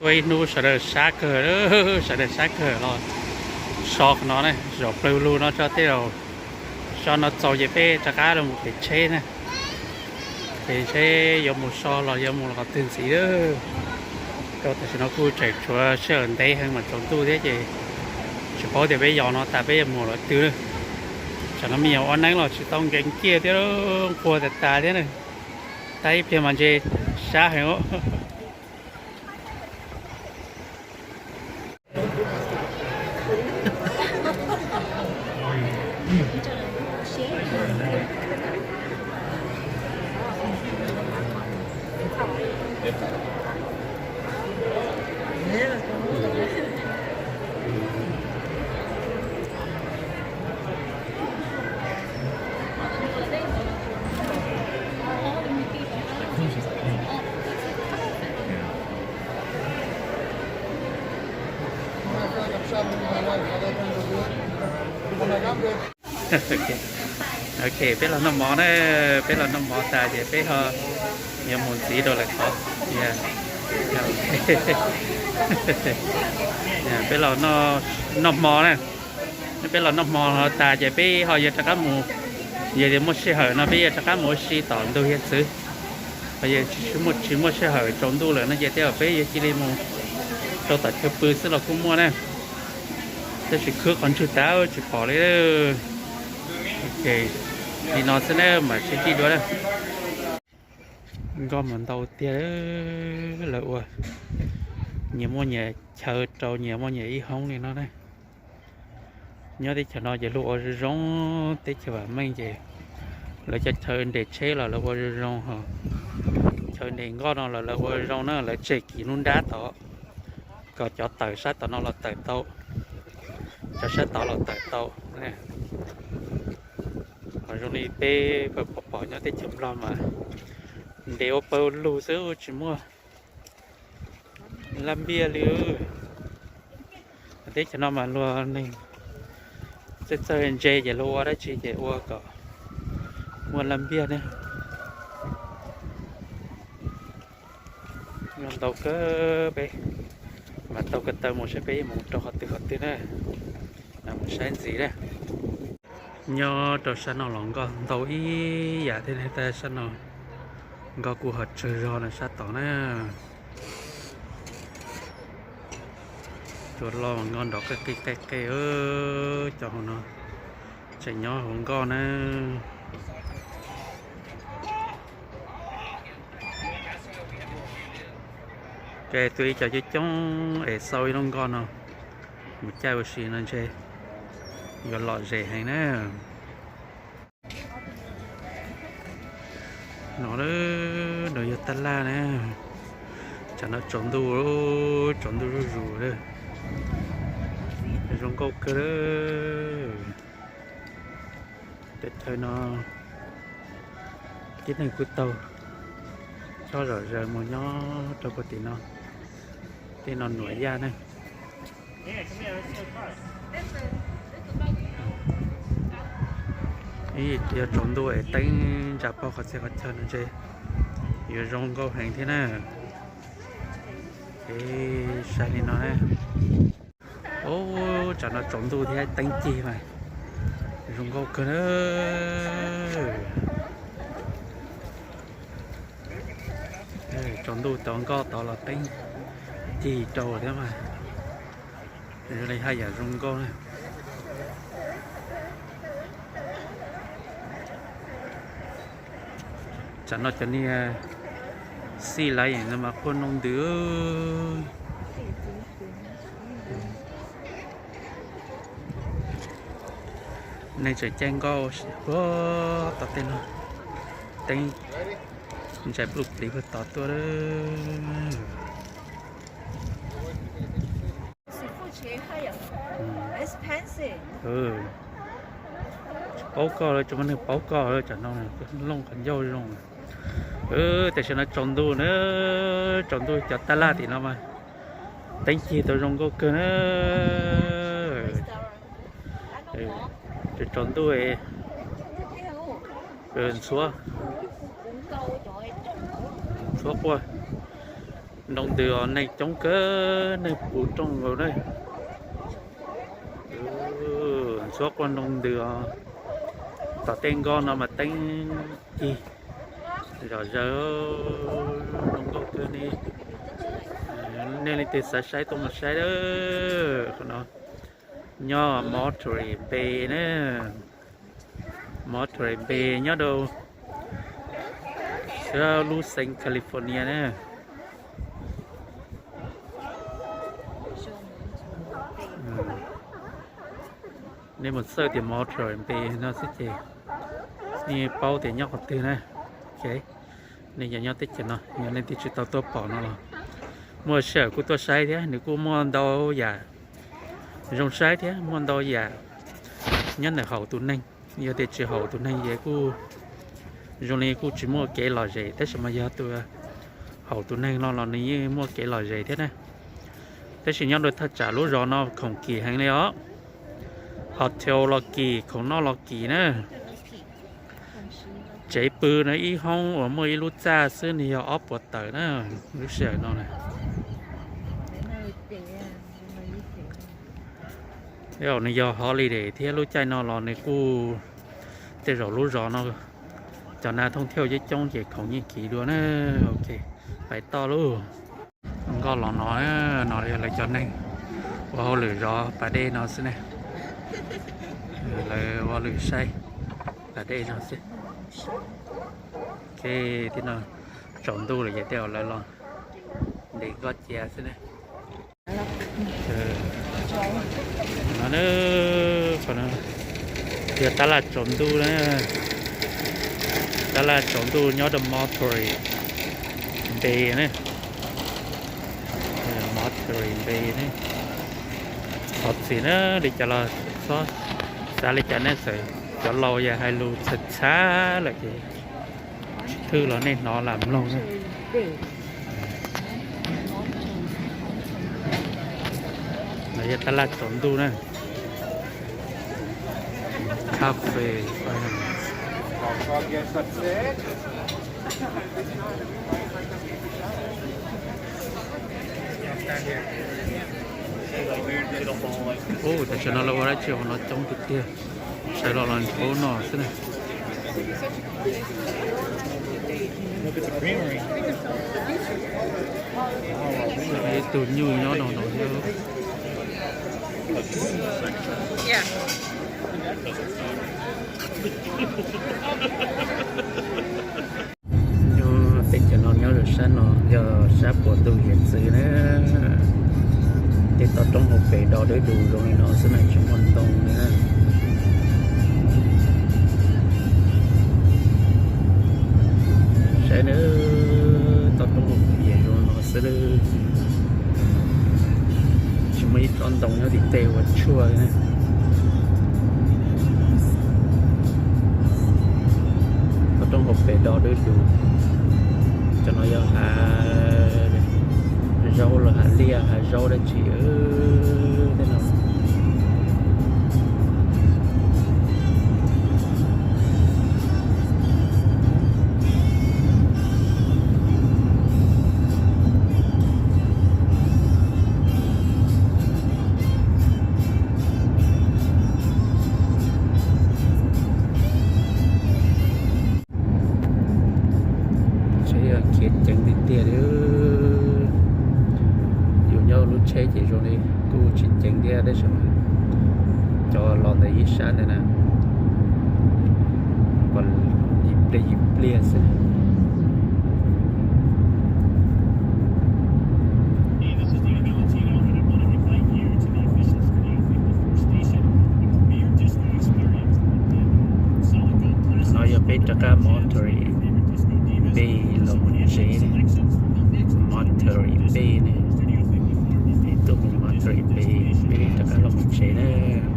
Tuaj ib hnub sawv daws sab kawg, sawv daws sab kawg los so qhov no ne, zaum plawg lug no tso tej zaum so no txaus ces peb rov qab los mus pem tsheb na. Pem tsheb yuav mus so los yuav mus qhov twg ntxiv lawm. Rau tam sim no kuj tseem tshuav sij hawm ntev heev mas tsaus ntuj thiab ces tsis paub tias peb yos no tas peb yuav mus qhov twg lawm. Tsam no me nyuam ua neeb los tsis tau nkees kiag thiab, nquag tas tas thiab na. Tab ib pliag mas ntshe sab heev. Ok, peb los noj mov na, peb los noj mov tas ces peb ho yuav mus ntxiv rau lawm qhov. Peb los noj hmo na. Peb los noj hmo tas ces peb ho yuav rov qab mus, yog tias muaj sij hawm no peb yuav rov qab mus ua si tom ntug hiav txwv. Ho yog tsis muaj sij hawm tsaus ntuj lawm no ces tej zaum peb yuav cia li mus rau tom chaw pw xwb los kuj muaj na. Tab sis khwb qhov ntswg tas tsis pom li. Li no xwb na, mam sib ntsib dua na. Nkoj mas ntau tiag, lawv ua nyias muaj nyias chaw rau, nyias muaj nyias ib hoob li no na. Nyob teb chaws no ces luag ua zoo zoo, teb chaws vam meej ces lawv cov chaw nres tsheb los lawv ua zoo zoo ho. Chaw nres nkoj no los lawv ua zoo na, lawv tseg kiag lub nrab tod kom cov tawm sab tom no los tawm tau, cov sab tod los tawm tau. Ho zoo li peb pom pom nyob teb chaws Nplog mas nres ua pawg lug xwb tsis muaj laj npiaj li. Teb chaws no mas luag neeg txawj txawj ntse ces luag ua dab tsi ces ua kom muaj laj npiaj ne. Nyob ntau kawg, peb mam taug ko taw mus saib peb yuav mus rau qhov twg qhov twg na. Mus saib ntxiv na. Nyob rau sab no los nkoj ntau ib yam thiab ne, tab sab no nkoj kuj ho tsawg zog no sab tod na. Cua loj nkoj nrov qej qej qej qej, cov hauv no tseem nyob hauv nkoj na. Ces tus ib co coob coob es xauj ib lub nkoj no mus caij ua si no ntshe yuav lom zem heev na. No, no yog tab laj na. Tsam no tsaus ntuj, tsaus ntuj zuj zus lawm. Zoo nkauj kawg. Teb chaws no tib neeg kuj taug chob zom zaws mus nyob rau puag tim no. Tej no Nuam Yaj ne. Ib yam tsaus ntuj es teeb ntsa pog qhov txhia qhov chaw no ntshe yuav zoo nkauj heev thiab na. Ces saib li no na. Ub, tsam no tsaus ntuj thiab teeb cig mas zoo nkauj kawg na. Tsaus ntuj tov nkoj tod los teeb cig rau thiab mas zoo li haj yam zoo nkauj na. Tsam no cov niag xij lav yeem no mas quaj noo ntws. Neeg tseem caij nkoj puag tom tej no, teeb ntsais pluj pliv puag tod tuaj. Paub koj lawm, tsis muaj neeg paub koj lawm, tsam no looj qhov ncauj zoo. Tam sim no tsaus ntuj na, tsaus ntuj cov tab laj tim no mas teeb cig tau zoo nkauj kawg na. Tsaus ntuj ntxhuab, ntxhuab quaj. Nroo ntws os, neeg coob kawg, neeg puv nrooj nkaus na. Ntxhuav quaj nroo ntws os. Tom tej nkoj no mas teeb cig zom zaws, zoo nkauj kawg li. Nej leej twg xav saib tuaj mus saib. Qhov no nyob Monterey Bay na. Monterey Bay nyob rau sab lub xeev California na. Nej mus xauj tias Monterey Bay no xwb ces nej paub tias nyob qhov twg na. Ok, nej yog nyob teb chaws no, yog nej twb tsis tau tuaj pom no los muaj sij hawm kuj tuaj saib thiab, nws kuj muaj ntau yam zoo saib thiab, muaj ntau yam nyob ntawm haum tus neeg. Yog tias tsis haum tus neeg ces kuj zoo li kuj tsis muaj kev lom zem, tab sis mas yog tus haum tus neeg no los nws yeej muaj kev lom zem thiab na. Tab sis nyob rau thaj tsam lub zos no khoom kim heev li os. Hotel los kim, khoom noj los kim na. Tsev pw no ib hoob uas muaj ib lub txaj xwb nws yog ob puas tawm na, lub sij hawm no na. Nws yog holiday thiab lub caij no los nws kuj, tej zaum lub zos no cov nav thooj thiauj coob coob ces khoom yeej kim dua na. Ok, pais toj lauj. Nkoj los no, no yog lawv cov neeg ua hauj lwm zov pas dej no xwb ne. Lawv ua hauj lwm saib pas dej no xwb. Ok, tib no tsaus ntuj lawm ces tej zaum lawv los ntes nkoj cia xwb ne. No, qhov no yog tab laj tsaus ntuj na. Tab laj tsaus ntuj nyob rau Monterey Bay ne. Monterey Bay ne. Thov txim na, li cas los txhob xav li cas ne, txawm cov laus yog hais lus txhav txhav lawm ces tsis thwj los nej hnov lam mloog na. No yog tab laj tsaus ntuj na. Cafe. Ub, tam sim no lawv ua dab tsi hauv no coob tiag tiag. Sawv los los nrhiav no xwb na. Ib tug nyuj nyob no no thiab. Nyob teb chaws no nyob rau sab no yog sab puas ntug hiav txwv na. Tej toj roob hauv pes do dawb du zoo li no xwb na, tsis muaj ntoo li na. Saib na, toj roob hauv pes zoo no xwb, tsis muaj ib tsob ntoo nyob tim tej ua tshuaj li na. Toj roob hauv pes do dawb du. Cov no yog hav zaub los hav liaj hav zaub dab tsi tej no. Tsheb yog khiav ceev tiag tiag li. Yus nyob lub tsheb ces zoo li kuj tsis ceev thiab tab sis cov los ntawm ib sab ntawd na, yim pliag yim pliag xwb. No yog peb rov qab Monterey Bay los tsev, Monterey Bay ne, peb tuaj mus Monterey Bay, peb rov qab los mus tsev na.